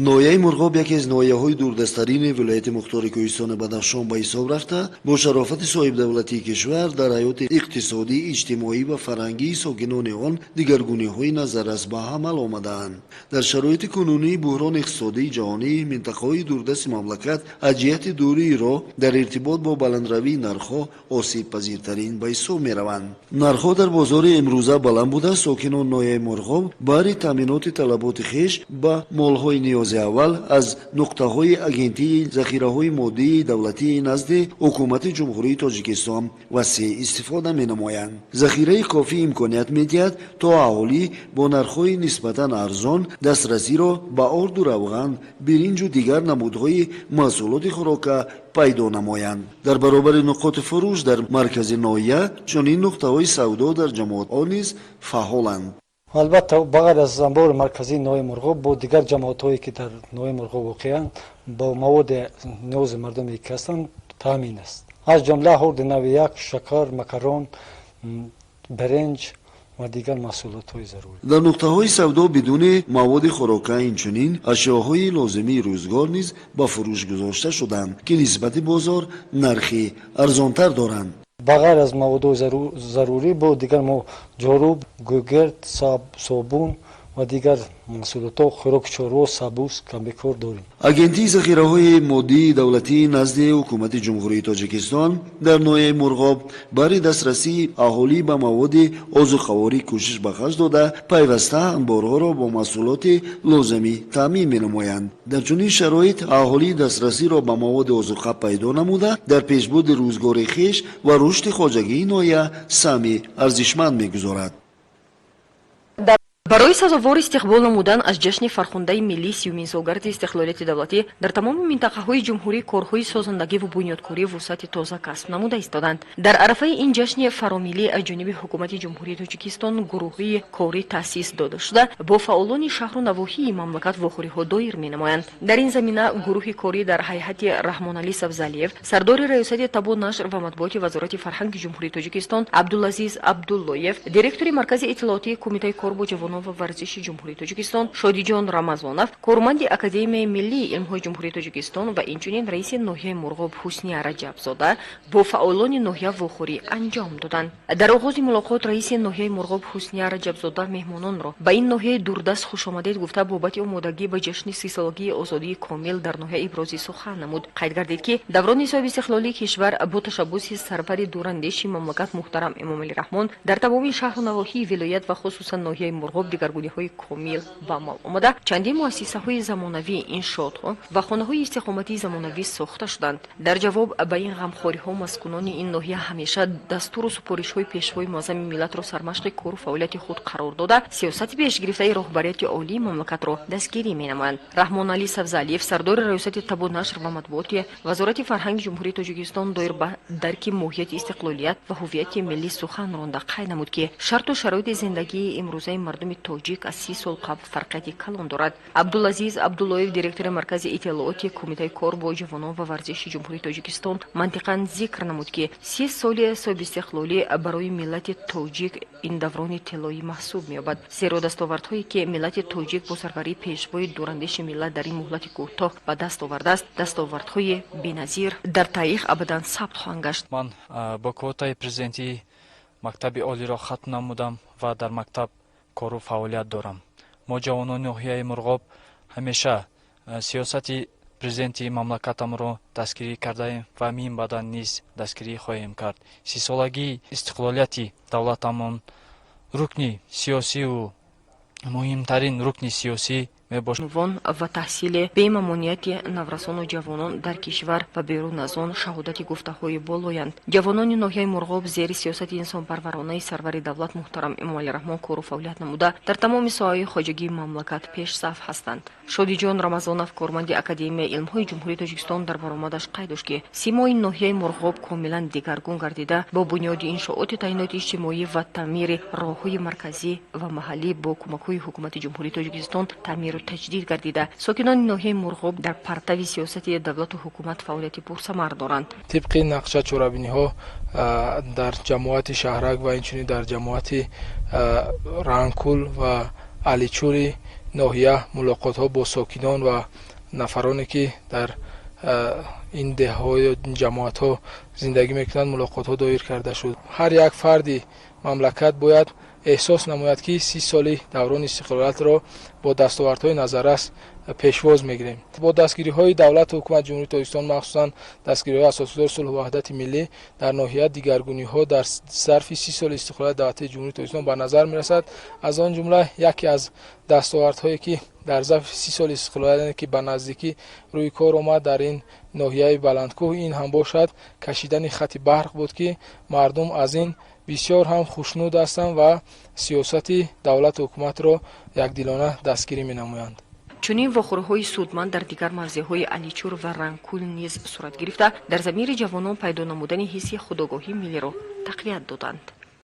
Ноҳияи Мурғоб яке аз ноҳияҳои дурдасттарини вилояти мухтори Кӯҳистони Бадахшон ба ҳисоб рафта, бо шарофати соҳибдавлатии кишвар дар ҳаёти иқтисодӣ, иҷтимоӣ ва фарҳангии сокинони он дигаргуниҳои назаррас ба амал омадаанд. Дар шароити кунунии буҳрони иқтисодии ҷаҳонӣ, минтақаҳои дурдасти мамлакат аз ҷиҳати дурии роҳ дар иртибот бо баландравии нархҳо осебпазиртарин ба ҳисоб мераванд. Нархҳо дар бозори имрӯза баланд буда, сокинон ноҳияи Мурғоб баҳри таъминоти талаботи хеш ба молҳои ниёзи аввал аз нуқтаҳои Агентии захираҳои моддии давлатии назди Ҳукумати Ҷумҳурии Тоҷикистон васеъ истифода менамоянд. Захираи кофӣ имконият медиҳад, то аҳолӣ бо нархҳои нисбатан арзон дастрасиро ба орду равған, биринҷу дигар намудҳои маҳсулоти хӯрока пайдо намоянд. Дар баробари нуқоти фурӯш дар маркази ноҳия, чунин нуқтаҳои савдо дар ҷамоатҳо низ фаъоланд. Албатта, ба ғайр аз анбори марказии ноҳияи Мурғоб, бо дигар ҷамоатҳое, ки дар ноҳияи Мурғоб воқеанд, бо маводи ниёзи мардуме ки ҳастанд, таъмин аст, аз ҷумла ҳурди нави як, шакар, макарон, биринҷ ва дигар маҳсулотҳои зарурӣ. Дар нуқтаҳои савдо бидуни маводи хӯрока инчунин ашёҳои лозимии рӯзгор низ ба фурӯш гузошта шуданд, ки нисбати бозор нархи арзонтар доранд. Ба ғайр аз маводҳои зарурӣ, бо дигар мо ҷоруб, гӯгирд, собун ва дигар маҳсулотҳо, хӯроки чорво, сабус, комбикорм дорем. Агентии захираҳои моддии давлатии назди Ҳукумати Ҷумҳурии Тоҷикистон дар ноҳияи Мурғоб баҳри дастрасии аҳолӣ ба маводи озуқаворӣ кӯшиш ба харҷ дода, пайваста анборҳоро бо маҳсулоти лозимӣ таъмин менамоянд. Дар чунин шароит аҳолӣ дастрасиро ба маводи озуқа пайдо намуда, дар пешбурди рӯзгори хеш ва рушди хоҷагии ноҳия саҳми арзишманд мегузорад. Барои сазовор истиқбол намудан аз ҷашни фархундаи миллии 30-умин солгарди истиқлолияти давлатӣ дар тамоми минтақаҳои ҷумҳурӣ корҳои созандагиву бунёдкорӣ вусъати тоза касб намуда истоданд. Дар арафаи ин ҷашни фаромиллӣ аз ҷониби Ҳукумати Ҷумҳурии Тоҷикистон гурӯҳҳои корӣ таъсис дода шуда, бо фаъолони шаҳру навоҳии мамлакат вохӯриҳо доир менамоянд. Дар ин замина гурӯҳи корӣ дар ҳайати Раҳмоналӣ Сабзалиев, сардори Раёсати табъу нашр ва матбуоти Вазорати фарҳанги Ҷумҳурии Тоҷикистон, Абдулазиз Абдуллоев, директори Маркази иттилоотии Кумитаи кор бо ҷавонон ва варзиши Ҷумҳурии Тоҷикистон, Шодиҷон Рамазонов, корманди Академияи миллии илмҳои Ҷумҳурии Тоҷикистон ва инчунин раиси ноҳияи Мурғоб Ҳусния Раҷабзода бо фаъолони ноҳия вохӯрӣ анҷом доданд. Дар оғози мулоқот раиси ноҳияи Мурғоб Ҳусния Раҷабзода меҳмононро ба ин ноҳияи дурдаст хушомадед гуфта, бобати омодагӣ ба ҷашни 30-солагии озодии комил дар ноҳия ибрози сухан намуд. Қайд гардид, ки даврони соҳиби истиқлолии кишвар бо ташаббуси сарвари дурандеши мамлакат муҳтарам Эмомалӣ Раҳмон дар тамоми шаҳру навоҳии вилоят ва хусусан ноҳияи Мурғоб дигаргуниҳои комил ба амал омада, чандин муассисаҳои замонавӣ, иншоотҳо ва хонаҳои истиқоматии замонавӣ сохта шуданд. Дар ҷавоб ба ин ғамхориҳо маскунони ин ноҳия ҳамеша дастуру супоришҳои Пешвои муаззами миллатро сармашқи кору фаъолияти худ қарор дода, сиёсати пешгирифтаи роҳбарияти олии мамлакатро дастгирӣ менамоянд. Раҳмоналӣ Сабзалиев, сардори Раёсати табъу нашр ва матбуоти Вазорати фарҳанги Ҷумҳурии Тоҷикистон, доир ба дарки моҳияти истиқлолият ва ҳуввияти миллӣ сухан ронда, қайд намуд, ки шарту шароити зиндагии имрӯзаи мардуми тоҷик аз 30 сол қабл фарқияти калон дорад. Абдулазиз Абдуллоев, директори Маркази иттилооти Кумитаи кор бо ҷавонон ва варзиши Ҷумҳурии Тоҷикистон, мантиқан зикр намуд, ки 30 соли соҳибистиқлолӣ барои миллати тоҷик ин даврони тиллоӣ маҳсуб меёбад, зеро дастовардҳое, ки миллати тоҷик бо сарварии Пешвои дурандеши миллат дар ин муҳлати кӯтоҳ ба даст овардааст, дастовардҳои беназир дар таърих абадан сабт хоҳанд гашт. Ман бо квотаи президентӣ мактаби олиро хатм намудам ва дар мактаб кору фаъолият дорам. Мо, ҷавонони ноҳияи Мурғоб, ҳамеша сиёсати президенти мамлакатамро дастгирӣ кардаем ва минбаъда низ дастгирӣ хоҳем кард. 30-солагии истиқлолияти давлатамон рукни сиёсиву муҳимтарин рукни сиёсӣ мебошад. Унвон ва таҳсили бемамонияти наврасону ҷавонон дар кишвар ва берун аз он шаҳодати гуфтаҳои болоянд. Ҷавонони ноҳияи Мурғоб зери сиёсати инсонпарваронаи сарвари давлат муҳтарам Эмомалӣ Раҳмон кору фаъолият намуда, дар тамоми соҳаҳои хоҷагии мамлакат пешсаф ҳастанд. Шодиҷон Рамазонов, корманди Академияи илмҳои Ҷумҳурии Тоҷикистон, дар баромадаш қайд дошт, ки симои ноҳияи Мурғоб комилан дигаргун гардида, бо бунёди иншооти таъиноти иҷтимоӣ ва таъмири роҳҳои марказӣ ва маҳаллӣ бо кӯмакҳои Ҳукумати Ҷумҳурии Тоҷикистон таъмиру таҷдид гардида, сокинони ноҳияи Мурғоб дар партави сиёсати давлату ҳукумат фаъолияти пурсамар доранд. Тибқи нақша, чорабиниҳо дар ҷамоати Шаҳрак ва инчунин дар ҷамоати Рангкул ва Аличури. ноҳия мулоқотҳо бо сокинон ва нафароне, ки дар ин деҳҳо ё ҷамоатҳо зиндагӣ мекунанд, мулоқотҳо доир карда шуд. Ҳар як фарди мамлакат бояд эҳсос намояд, ки 30 соли даврони истиқлолиятро бо дастовардҳои назаррас пешвоз мегирем. Бо дастгириҳои давлату ҳукумати Ҷумҳурии Тоҷикистон, махсусан дастгириҳои Асосгузори сулҳу ваҳдати миллӣ, дар ноҳия дигаргуниҳо дар зарфи 30 соли истиқлолияти давлатии Ҷумҳурии Тоҷикистон ба назар мерасад. Аз он ҷумла яке аз дастовардҳое, ки дар зарфи 30 соли истиқлолият, ки ба наздикӣ рӯи кор омад дар ин ноҳияи Баландкӯҳ, ин ҳам бошад кашидани хати барқ буд, ки мардум аз ин бисёр ҳам хушнуд ҳастанд ва сиёсати давлату ҳукуматро якдилона дастгирӣ менамоянд. Чунин вохӯриҳои судманд дар дигар мавзеъҳои Аличур ва Рангкул низ сурат гирифта, дар замири ҷавонон пайдо намудани ҳисси худогоҳии миллиро тақвият доданд.